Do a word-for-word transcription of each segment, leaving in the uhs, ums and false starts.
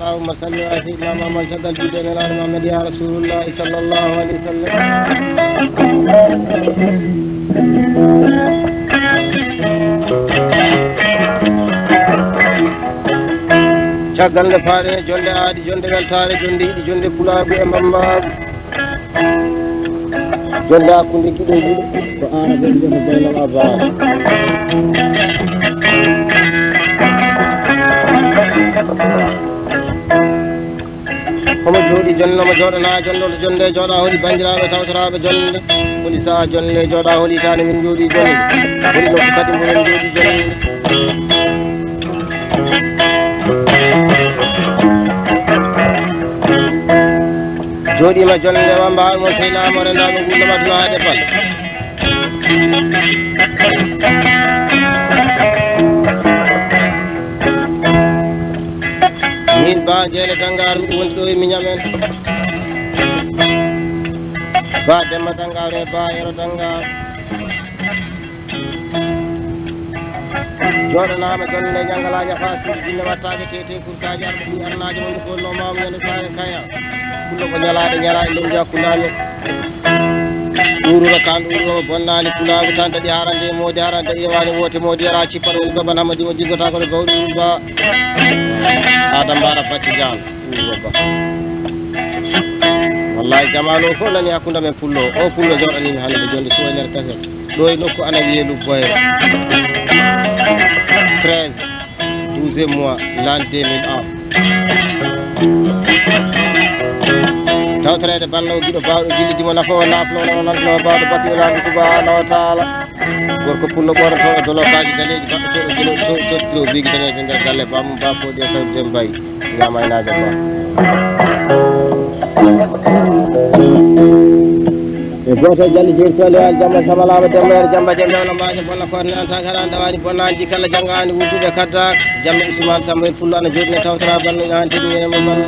اللهم صل على سيدنا محمد، caggal juulde e nelaaɗo Muhammad, ya Rasulullah, sallallahu alaihi wasallam. Caggal nde faaɗe jonde aadi, jonde weltaare, jonde yiɗi, jonde pulaagu e mbambaagu. Jonde hakkunde giɗo e giɗo, ko aan a ɓeydi, ko Baynal Abaar. Homo jooɗi jonde, homo jooɗanaa jonde, hoto jonde jooɗa, holi banndiraaɓe tawtoraaɓe jonde, holi sahaa jonde jooɗa, holi hitaande min njooɗi jonde, holi nokku kadi mboɗon njooɗi jonde. Jooɗiima jonde, wamba haa mo seynaama, renndaaɓe nguurndam aduna haa defal. Min Ba Geele Dangaar, miɗo wondi ɗo e miñam en. Ba Demba Dangaar e Ba Yero Dangaar. Jooɗanaama jonde, ñanngalaaje faa suuɗi jinne wattaaɓe tete kurkaaji arɓe ɗi arnaaji mon ko wonno maamu ñande saare kaya. Pullo ko ñalaaɗo ñalaaɗo lomdi hakkunde amen. Ɗuurura kan ɗuurura bonnaani pulaagu tan daɗi harande moodi harande iwaani woote moodi yara cippa ɗo ɗo ban hamadi o jiggotaa ko ɗo gawɗi ɗum ba. Adam Bara Bacci Diallo. Ɗum ɗo ba. Wallahi, jamaanu o fof nani hakkunde men pullo. O pullo jooɗaniimi hannde ko jonde suwa e nder kaset. Ɗo e nokku ana wiyee Lubboyre. Treize, douzième mois, l'an deux mille un. Tawtoreede banno giɗo baawɗo gilli dimo nafo o nafno o nanno baawɗo bakki o nanndi subhanahu wa taala. Gorko pullo ɓoorotooɗo dolokaaji daneeji baɗɗotooɗo gilo to to to biigi daneejo nder galle bamum ba foodi e sawdi dem bayi. Ñaama e naajo ba. E gooto e jalli jeeri soole yaali jamma samalaama demba yere jamba jembe wala mbaaje bonna kootne an tan kala an dawaani bonnaanji kala janngaani wurdude kadda jamma Usmaan Sambo e pullo ana jooɗi ne tawtara banno ñaanti ɗum ene mo banno.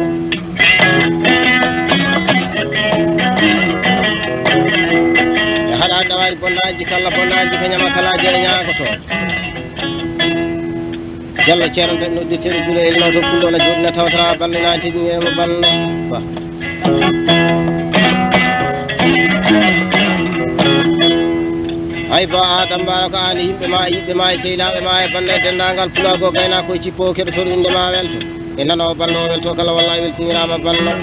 E haɗa dawaani bonnaanji kala bonnaanji ko ñama kala jere ñaagoto. Jallo ceerno dañ noddirteeɗo juulo e ilnooto pullo na jooɗina tawtara banno na tigi e mo banno ba. Ay ba Adam ba ko an e yimɓe ma e yiɓɓe ma e seynaaɓe ma e banno e denndaangal pulaago gaynaako e cippo keɗotoɗo innde ma welto. E nano banno welto kala wallahi weltiniraama banno.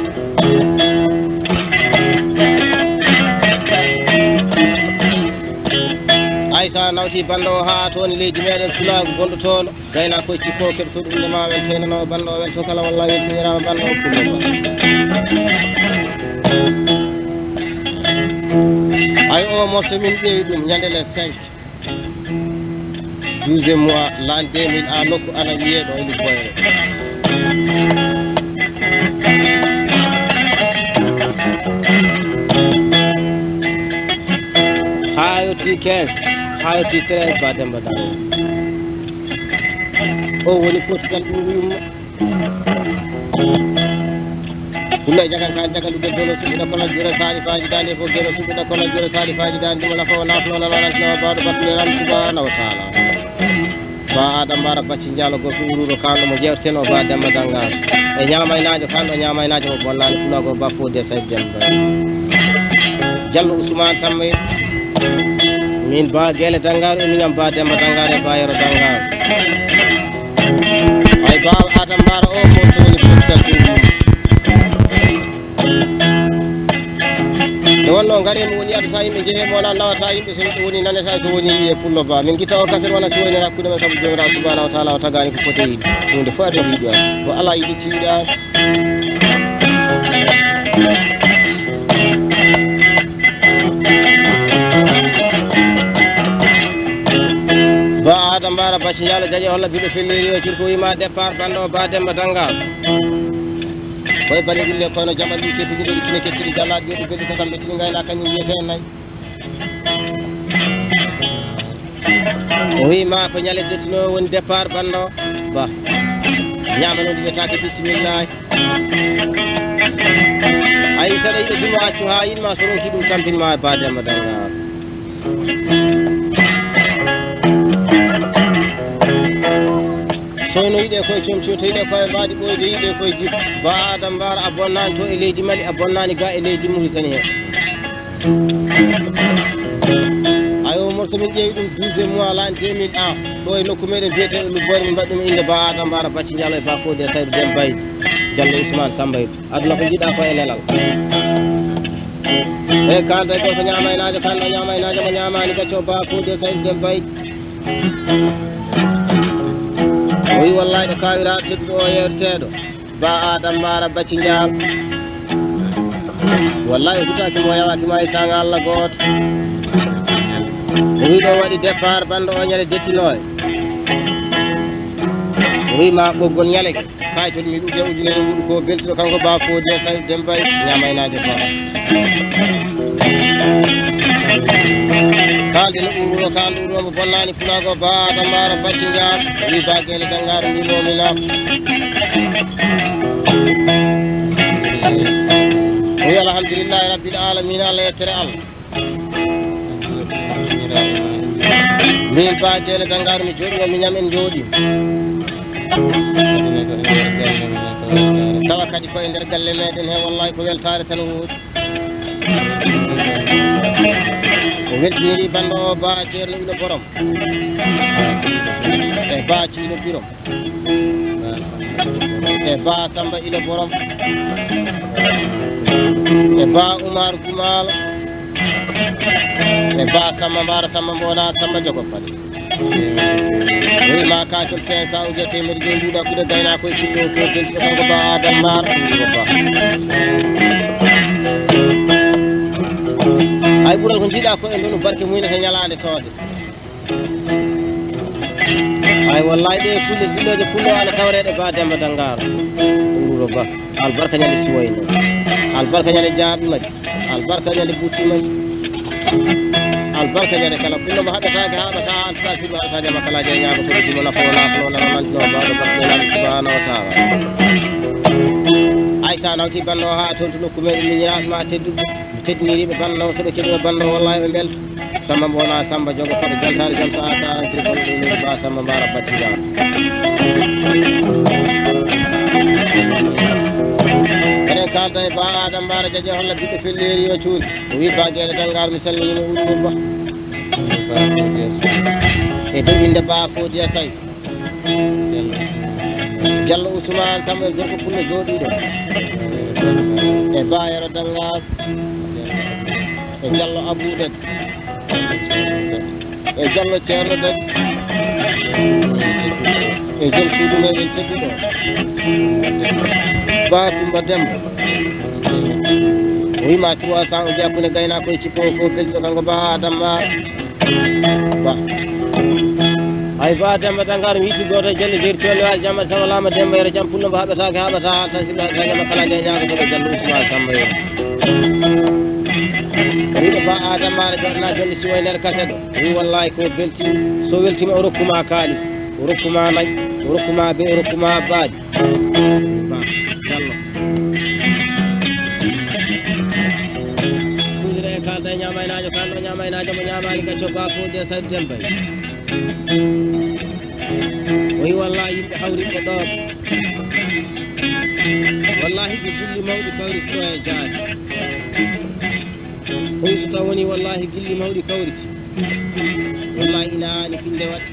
Ay sa nawti banno o haa toon e leydi meɗen pulaagu gonɗo toon. Gayna koye cikko keɗotoɗo innde ma welto e nano banno welto kala wallahi weltiniraama banno o pullo ba. Ay o morso min ƴeewi ɗum ñande le cinq. Douzième mois l'an deux mille a nokku ana wiyee ɗo e Lubboyre. Haa yotti quinze, haa yotti treize ba Demba Daro. O woni potigal ɗum yumma. Ɗum e jagan kan jagan ɗum debbo no suɓiɗa kono jure sali faji dande fof geno suɓiɗa kono jure sali faji dande ɗum nafa o nafno nano nantino bawɗo battude ran subhanahu wa taala. Ba Adam Bara Bacci Diallo gorko ururo kanɗo mo jewteno ba Demba Dangal. E ñamaynaajo kanɗo ñamaynaajo mo bonnani pulago ba fo de say Demba. Jallo Ousmane Tamma. Min ba Gele Dangar e miñam ba Demba Dangar e ba Yero Dangar. Ay baawo Adam Mbaara o ko toni fof taggi ɗum. Nde wonno ngare mo woni adata yimɓe jehe mo wona nawata yimɓe so neɗɗo woni nanata so woni e pullo ba min gita o kasen wona suwayne hakkude men sabu jomirawo subhanahu wa taala o tagani ko foti yiɗi hunde fof adata yiɗi o ko ala yiɗi tiiɗa. Ba Adam Mbaara Bacci Diallo jaƴe holla biɗo felliri o cirko wima départ banndo ba Demba Dangal. Koye bani gulle kono jamal ɗi ketti ɗiɗo ɗi kine kettiri jalaɗi ɗiɗo ɓe ɗi tatam ɓe tini ngayna kañum wiyete en nayi. O wi ma ko ñale dettuno woni départ banndo ba ñama noon ɗiɗo taki bisimillahi. Ayi saɗa yiɗo jumo accu ha yinma so ronki ɗum tampinma e ba Demba Dangal. Sono yiɗe koye comci o, tawi ɗe koye mbaadi ɓooyde, yiɗe koye jip. Ba Adam Mbaara, a bonnaani to e leydi Mali, a bonnaani ga e leydi Mauritanie he. Ayo, morso min ƴeewi ɗum douze mois, l'an deux mille un, ɗo e nokku meɗen biyeteeɗo Lubboore, min mbaɗi ɗum innde Ba Adam Mbaara Bacci Diallo e Ba Fodé Saydou Deme Baye Diallo Ousmane Samba Yero. Aduna ko jiɗa ko e nelal. E kanta e ɗo ko ñaama e naajo, kanta ñaama e naajo mo ñaamaani gacco Ba Fodé Saydou Deme Baye. O wi wallahi ɗo kawira tedduɗo o yeewteteeɗo. Ba Adam Mbaara Bacci Njaar. Wallahi o hutaaki mo, o yawaaki mo hay saanga Allah gooto. O wi ɗo waɗi départ banndo o ñande dettinooye. O wi ma ɓoggol ñaleke. Kayitol mi ɗuɗe ujunere muɗum ko beltuɗo kanko Ba Fodé Saydou Deme Baye ñaama e naajo Ba. Kaalde no ɓuuruno, kaalde ɓuuruno mo bonnaani fulaago Ba Adam Mbaara Bacci Njaar. Wi Ba Geele Danngaar mbimomi na. O wi alhamdulillahi rabbil alamina, Allah yettere Allah. Min Ba Geele Danngaar mi jooɗi o mi ñam en jooɗi. Tawa kadi koye nder galle meɗen he wallahi ko weltaare tan woodi. O weltiniri banndo o Ba Ceerno Ilo Borom. E Ba Ciino Birom. E Ba Samba Ilo Borom. E Ba Umar Gumal. E Ba Samba Mbaara Samba Mbola Samba Jogo Fale. Wi ma kacol cinq cent ou bien teemedde joyi nduɗa kuɗe gayna koye siɗɗo ko dentuɗo kanko Ba Adam Mbaara. Ba. Ay ɓural ko jiiɗa ko e ndonu barke muyna he ñalaande soode. Ay wallahi ɗe kulle dillooje kullo ala tawreɗe Ba Demba Danngaar. Ɗum ɗo Ba. Albarka ñande siwayno. Albarka ñande jaaɓi majji. Albarka ñande butti majji. Albarka ñande kala kullo mo haɓetaake haɓata an sa sibu alfaja makalaje ñaago ko jimo nafo nafo nana mantino Ba ɗo barke ñande subhanahu wa ta'ala. Ay sa nawti banno ha toon to nokku men min ñaasma tedduɓe. Teddiniriiɓe banno so ɓe keɗima banno wallahi ɓe mbelta. Samba Mbola, Samba Jogo, Fade Jantaare, Janta Aka, Antre Kono, ɗum ni Ba Samba Mbaara Battidaar. Eɗen kaalda e Ba Adam Mbaara Jaje holla ɓiɗɗo felleri yo cuuɗi. O wi Ba Geele Danngaar mi salminiima Uɗɗo Ba. E dow innde Ba Fodiya Kay. Jallo Ousmane Samba e gorko pullo jooɗiiɗo. E Ba Yero Danngaar. E Jallo Abou Deg. E Jallo Ceerno Deg. E jom suudu meɗen tedduɗo. Ba Tumba Demba. O wima trois cents o jeya kune gayna koye cippo ko belɗo kanko Ba Adama. Ba. Ay Ba Demba Danngaar mi yiɗi gooto e jelle jeeri tolniwaade jamma sama lama Demba Yero jam pullo mbo haɓataake haɓata ha tan siɗa tan jama kala jeñaako to ɓe jallo Ousmane Samba Yero. Wiɗo Ba Adama maɗa joɗana jolli si way nder kase ɗo. Wi wallahi ko belti so weltima o rokkuma kaalis, o rokkuma nayi, o rokkuma be, o rokkuma baadi. Ba, Jallo. Kudure e kanta e ñamaynaajo, kanta o ñamaynaajo mo ñamaani gacco ba ko de sa dembay. O yi wallahi yimɓe hawriɓe ɗo. Wallahi ko julli mawɗi kawri ko e jaati. O yi so taw woni wallahi gilli mawɗi kawri. Wallahi ina ani finde waɗ.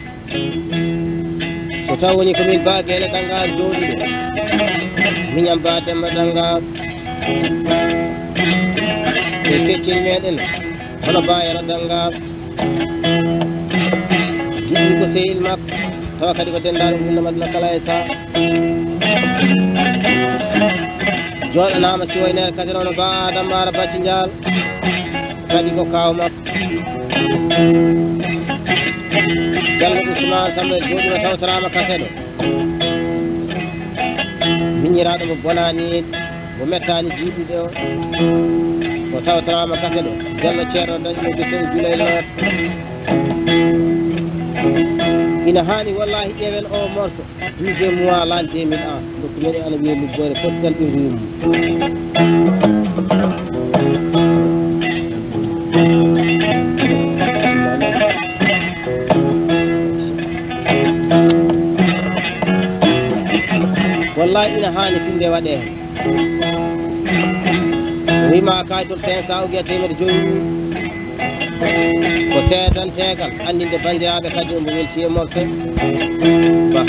So taw woni ko min Ba Geele Danngaar jooɗiɗo. Miñam Ba Demba Danngaar. E keccel meɗen. Hono Ba Yero Danngaar. Jiɗi ko sehil makko. Tawa kadi ko denndaangal ɗum no Madina kala e saha. Jooɗanaama si waynere kadi noon Ba Adama Maara Bacci Njaal. Kadi ko kaaw makko. Jallo Ousmane Samba jooɗiima tawtoraama kaseɗo. Miñiraaɗo mo bonaani, mo mettaani jiidude o. O tawtoraama kaseɗo. Jallo Ceerno dañi mo gese o Julay Noor. Ina haani wallahi ƴeewen o morso. Douzième mois l'an deux mille un, nokku meɗen ana wiyee Luggoore, foti tan ɓe ruumu. Ina haani tinde waɗee heen. O wiima kayitol cinq cent ou bien teemedde joyi. Ko seedanteegal anndinde banndiraaɓe kadi omo weltii e mofte. Ba.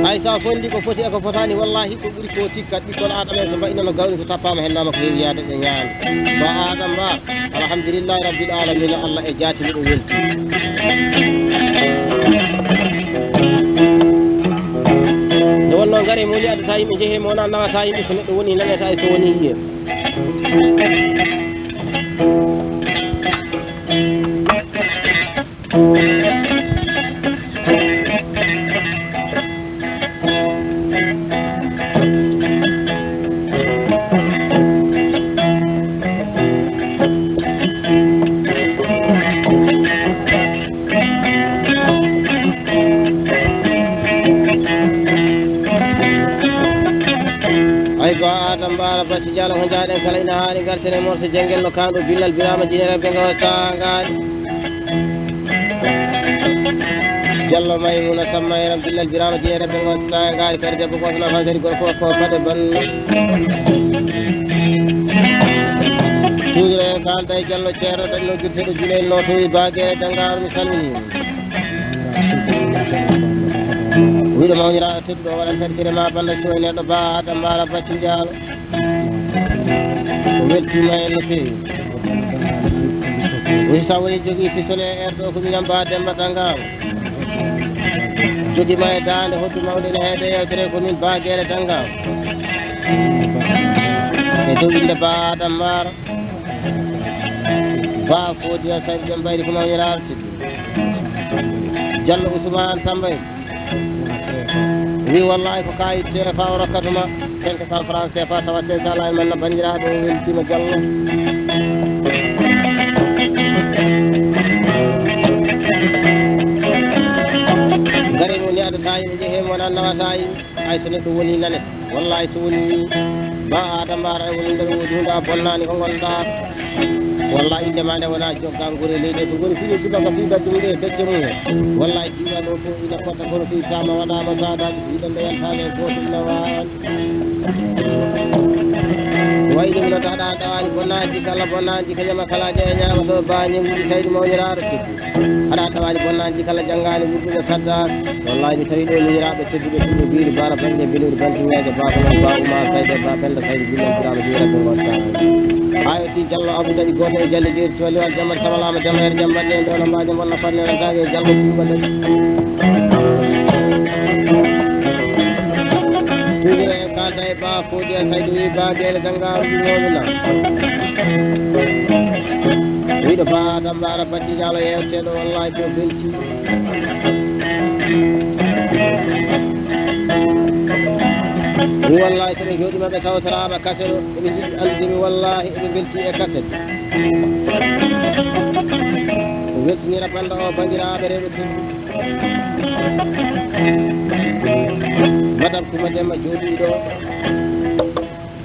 Hay so a fonndii ko foti e ko fotaani, wallaahi ko ɓuri ko tikkat ɓikkol Aadama en so mbaɗino no gawri so tappaama heen nama ko heewi yaade ɓe ñaami. Ba Aadama Ba, alhamdulillahi rabbil alamina, Allah e jaati miɗo weltii. Nde wonnoo ngare mo woni addata yimɓe njehee mo wonaa nawata yimɓe so neɗɗo woni nanata e so woni yiyee. Ay ko Adam Bara Bacci Diallo ko jaaɗen kala ina haani garten e morso jengel no kaanɗo Billal Birama Jinere ɓe ngo saagaani. Diallo Maymuna Samma e ram Billal Birama Jinere ɓe ngo saagaani kadi debbo gooto no kan kadi gorko ko fade ban. Tuudre en kaalda e Diallo Ceerno dañno girteɗo Juley no towi baage e Dangaar mi salmini. Wiɗo mawnira tedduɗo waɗan kadi kire ma banda coy neɗɗo ba Adam Bara Bacci Diallo. O weltiima en no feewi. Wi sa woni jogii pistolet e R ɗo ko miñam ba Demba Dangaar. Jogii ma e daande hoddu mawɗo ene heede yewtere ko min ba Geere Dangaar. E dow innde ba Adam Mara. Ba Fodiya Saydu Jam Bayri ko mawnira artidi. Diallo Ousmane Sambay. Wi wallahi ko kayit C F A o rokkatuma cinq cent francs C F A tawa cinq cent lay man na banndiraaɓe o weltiima Diallo. Ngare mo ni adata yimɓe jehe mo nan nawata yimɓe. Hay so neɗɗo woni nane. Wallahi so woni ba Adama Bara e woni nder woodi hunde a bonnaani ko ngonɗaa. Wallahi innde ma nde wona joggal ngure leydi to ngoni fii subaka fii badde mum e becce mum. Wallahi jiwa ɗo fof ina fota kono fii sama waɗaama saadaaji fii ɗen ɓe yantaani e gooto ina waawan. Wayde mino taɗa ɗawaani bonnaanji kala bonnaanji ka ñama kala je e ñaama to baañi wuri kaydi mawniraaɗo teddu. Aɗa tawaani bonnaanji kala janngaani wurdude sadda. Wallahi mi tawi ɗo miñiraaɓe tedduɓe fulɓe biiri baara bañde mbiluuri bantiŋeeje baakonon ba uma kayde ba penda kayde billal biraama jiwira ko ngon sa. Ayo si Diallo Abou Dadi gooto e jalle jeeri toliwal jammat samalaama jamma her jammat en ɗo no mbaajo mbonna fanne rentaaɓe e Diallo Bouba Dadi. Tuugre e kaalda e ba Fodi e kaydi wi ba geele dannga wiyooɓe na. Wiɗo ba Adam Bara Bacci Diallo yewteɗo wallahi ko belti. Wallahi so ɓe jooɗi maɓɓe tawtoraama kaset o eɓe njiɗi anndude mi wallahi eɓe mbelti e kaset. Ko weltinira bannda o banndiraaɓe rewɓe tedduɓe. Madame Coumba Demba jooɗii ɗo.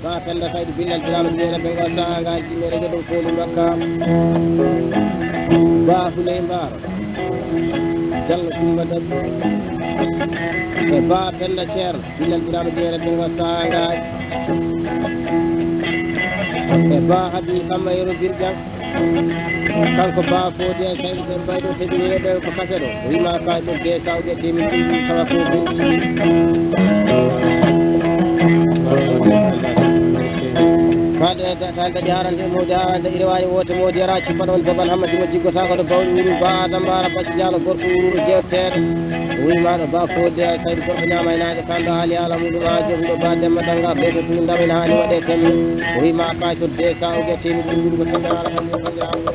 Ba Penda Saydu Billal Birama Jeera ɓe ngo saanga jimmere joɗo kooli makka. Ba Huley Mbaaro. Diallo Coumba Dabi. E Ba Penda Ceerno Billal Birama Jeera ɓe ngo saanga. E Ba Habi Samma Yero Birjang. Kanko Ba Fodi e Saydu ɓe mbayɗo heɓi yeɗe ko kaset o. O wima ka ɗum de sawɓe temin ɗum tawa ko ɓe. Faade tan dañi harande modi harande ire wani wote modi ara cippa ɗon babal hamma dimo jiggota ko ɗo bawɗi wuru ba Adam Bara Bacci Diallo gorko wuru jewtere. O wima ɗo Ba Fodi e Saydu gorko ñama e naaje kando haali haala muɗum ha joom ɗo Ba Demba Danga ɓe ko ɗum ndam ina haali waɗe temmi. O wima ka codde ka o ƴettimi ɗum ɗum ko sanda haala hande hande haala.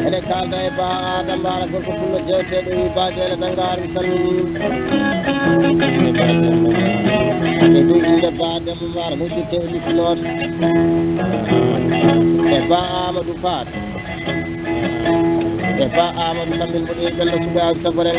Eɗen kaalda e Ba Adam Bara gorko pullo jewteɗo wi Ba Jeele Dangaar mi salmini. E ɗum inde Ba Demba Mara musidɓe e lifinooɓe. E Ba Amadou Faat. E Ba Amadou Kamɓe mboɗo e ɓella sukaaɓe sabore.